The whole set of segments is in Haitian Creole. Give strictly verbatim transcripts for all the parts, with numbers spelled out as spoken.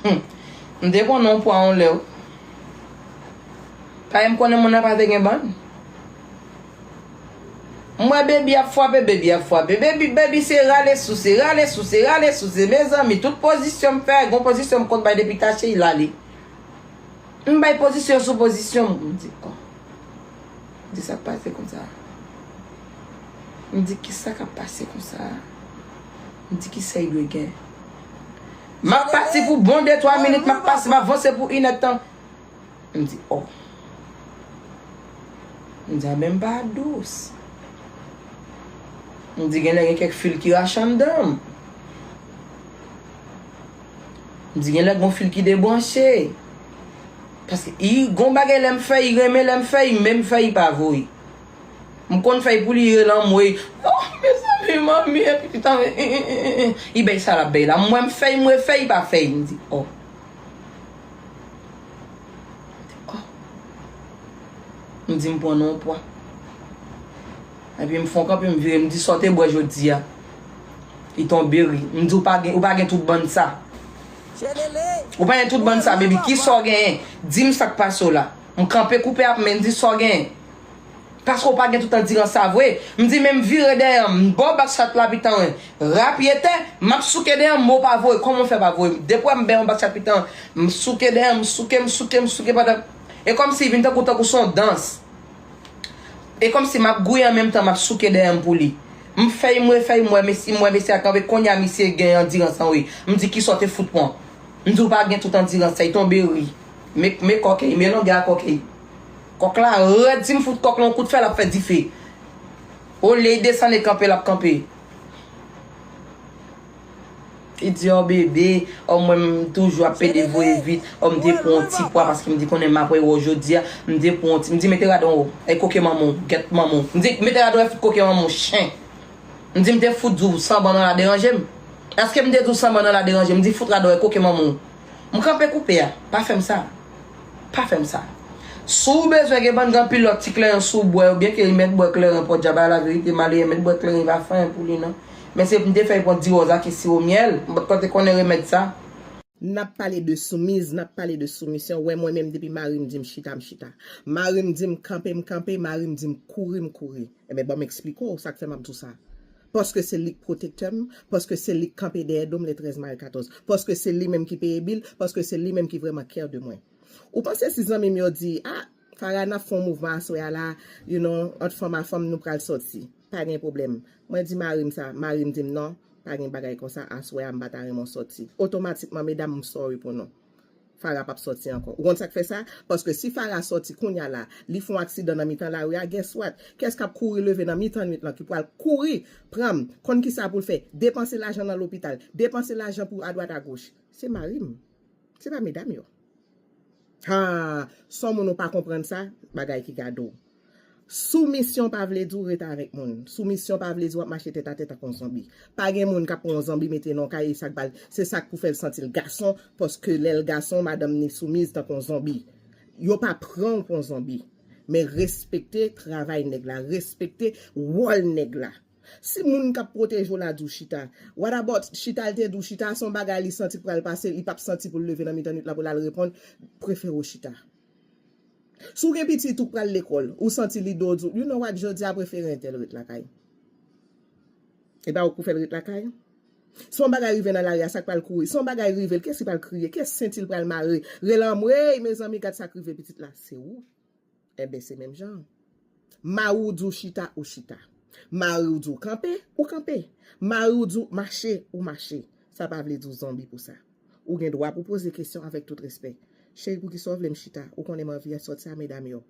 Hmm. M te konnen yon pwa yon lè, wi. Paske m konnen moun nan pa te gen bann. M wè baby ap frape, baby ap frape. Baby, baby se rale souse, rale souse, rale souse. Mezanmi, tout pozisyon m fè, gon pozisyon m konn bay depi tache, l ale. M bay pozisyon sou pozisyon, m di, oh. M di, sa k pase konsa? M di, kisa k ap pase konsa? M di, kisa y dwe gen? M ap pati pou bon de twa minit, m ap pase, m ap vanse pou inèdtan. M di, oh. M di, anben m pa dous. M di, genlè gen kèk fil ki rache anndan m. M di, genlè gon fil ki debranche. Paske i gon bagay lè m fè, i renmen lè m fè, i menm fè, i pa voye. M konn fè, i pou li rele anmwey. Oh, mezanmi, manmi, epi pitan, i bay sa l ap bay la. M wè m fè, m refè, i pa fè, m di, oh. Oh. M di, m pran nan yon pwa. Epi m fè yon kanpe, m vire, m di, sa w te bwè jodi a? Li tonbe ri. M di, ou pa gen, ou pa gen tout bann sa. Ou pa gen tout bann sa, baby. Kisa w genyen? Di m sa k pase w la. M kanpe koupe ap men, m di, sa w genyen? Paske w pa gen tout andirans sa vre. M di, men m vire dèyè m, m ba w bak chat la pitan, wi. Rapyetè, m ap souke dèyè m, men w pa voye. Kòman w fè pa voye? Depi w wè m bay yon bak chat pitan, m souke dèyè m, m souke, m souke, m souke pandan. E kòmsi vin tankou, tankou se yon dans. E kòmsi m ap gouye an menm tan m ap souke dèyè m pou li. M fè, m refè, m wè mesye, m wè mesye a kanpe, kounye a misye gen andirans an wi. M di, kisa w te fout pran? M di, w pa gen tout andirans sa, li tonbe ri. Men, men kòkèy, men longè a kòkèy. Kòk la rèd, si m fout kòk la yon kout fè, l ap fè dife. Olye l desann e kanpe, l ap kanpe. Li di, oh bebe, oh mwen m toujou ap pede voye vit, oh m te pran yon ti pwa paske m te konnen m ap wè w jodi a, m te pran yon ti, m di, mete radon w, e koke manman w, gèt manman w. M di, mete radon w, e fout koke manman w, chen. M di, m te fout di w sanban nan la deranje m. Èske m te di w sanban nan la deranje m? M di, fout radon w, e koke manman w. M kanpe koupe a. Pa fè m sa. Pa fè m sa. Si w bezwen gen bann gen anpil lòt ti kleren si w bwè, oubyen ke li mèt bwè kleren, podyab a laverite, malere mèt bwè kleren, li pa fè anyen pou li non. Men se pou m te fè l pran diwòz ak siwo myèl, m pa t konn te konnen remèd sa. N ap pale de soumiz, n ap pale de soumisyon. Wè mwen menm depi mari m di m chita, m chita. Mari m di m kanpe, m kanpe, mari m di m kouri, m kouri. Enben, ban m eksplike w sa k fè m ap di w sa. Paske se li k pwotektè m, paske se li k kanpe dèyè do m le trèz mare katòz, paske se li menm ki peye bil, paske se li menm ki vrèman care de mwen. Ou panse si zanmi m yo di, ah, Farah, n ap fè yon mouvman aswè a la, you know, ant fanm a fanm, nou pral sòti. Pa gen pwoblèm. Mwen di mari m sa, mari m di m non, pa gen bagay konsa, aswè a m pa ta renmen w sòti. Otomatikman, medam, m sorry pou nou. Farah p ap sòti ankò. Ou konn sa k fè sa? Paske si Farah sòti kounye a la, li fè yon aksidan nan mitan lari a, guess what? Kiyès k ap kouri leve nan mitan nwit lan ki pral kouri pran m? Konn kisa pou l fè? Depanse lajan nan lopital, depanse lajan pou adwat agoch. Se mari m. Se pa medam yo. Ha! Son moun ou pa konprann sa, bagay ki gade w. Soumisyon pa vle di w rete avèk moun. Soumisyon pa vle di w ap mache tèt atè tankou yon zonbi. Pa gen moun k ap pran yon zonbi mete nan yon kay e sa k ba l, se sa k pou fè l santi l gason, paske lè l gason, madanm ni soumiz tankou yon zonbi. Yo pa pran w pou yon zonbi. Men respekte travay nèg la, respekte wòl nèg la. Si moun k ap pwoteje w la di w chita, what about chita l te di w chita, se yon bagay li santi pral pase, li p ap santi pou l leve nan mitan nwit la pou l al reponn, prefere w chita. Si w gen pitit ou k pral lekòl, ou santi li do w di w, you know what, jodi a prefere entèl ret lakay. E pa ou k pou fè l ret lakay? Si yon bagay rive nan lari a, sa k pral kouri? Si yon bagay rive l, kiyès ki pral kriye? Kiyès senti l pral mare? Rele anmwey, mezanmi, gad sa k rive pitit la. Se ou. Enben, se menm jan. Mari w di w chita, ou chita. Mari w di w kanpe, ou kanpe. Mari w di w mache, ou mache. Sa pa vle di w zonbi pou sa. Ou gen dwa pou poze kesyon avèk tout respè. Cheri, poukisa w vle m chita? Ou konnen m anvi sòti a medam yo.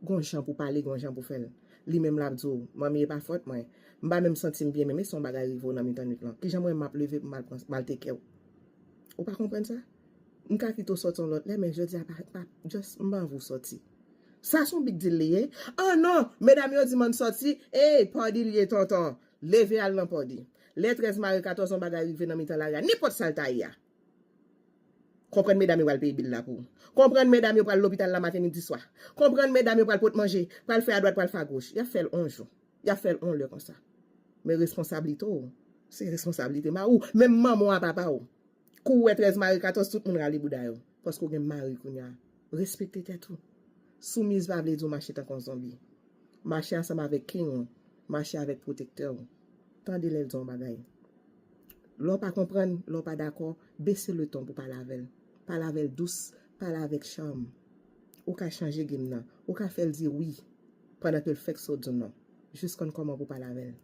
Gon jan pou pale, gon jan pou fè l. Li menm l ap di w, manmi, e pa fòt mwen. M pa menm santi m byen menm, e si yon bagay rive w nan mitan nwit lan. Kijan mwen m ap leve pou m al pran, m al take care w? Ou pa konprann sa? M ka kite w sòti yon lòt lè, men jodi a pa, pa, just m pa anvi w sòti. Sa se yon big deal li ye. Ah non, medam yo di m ann sòti, ey, party li ye tonton. Leve al nan party. Lè trèz mare katòz yon bagay rive nan mitan lari a, nenpòt sa l ta ye a. Konprann medam yo pral peye bil la pou ou. Konprann medam yo pral lopital la maten, midi, swa. Konprann medam yo pral pot manje, pral fè adwat, pral fè agoch. Y ap fè l yon jou. Y ap fè l yon lè konsa. Men responsablite w, se responsablite mari w, menm manman w a papa w. Kou w wè trèz mari katòz, tout moun rale bouda yo. Paske w gen mari kounye a. Respekte tèt ou. Soumiz pa vle di w mache tankou yon zonbi. Mache ansanm avèk king ou. Mache avèk pwotektè ou. Tande lè l di yon bagay. Lè w pa konprann, lè w pa dakò, bese le ton pou pale avè l. Pale avè l dous, pale avèk cham. Ou ka chanje game nan. Ou ka fè l di wi, pandan ke l fèk sot di w non. Jis konn kòman pou pale avè l.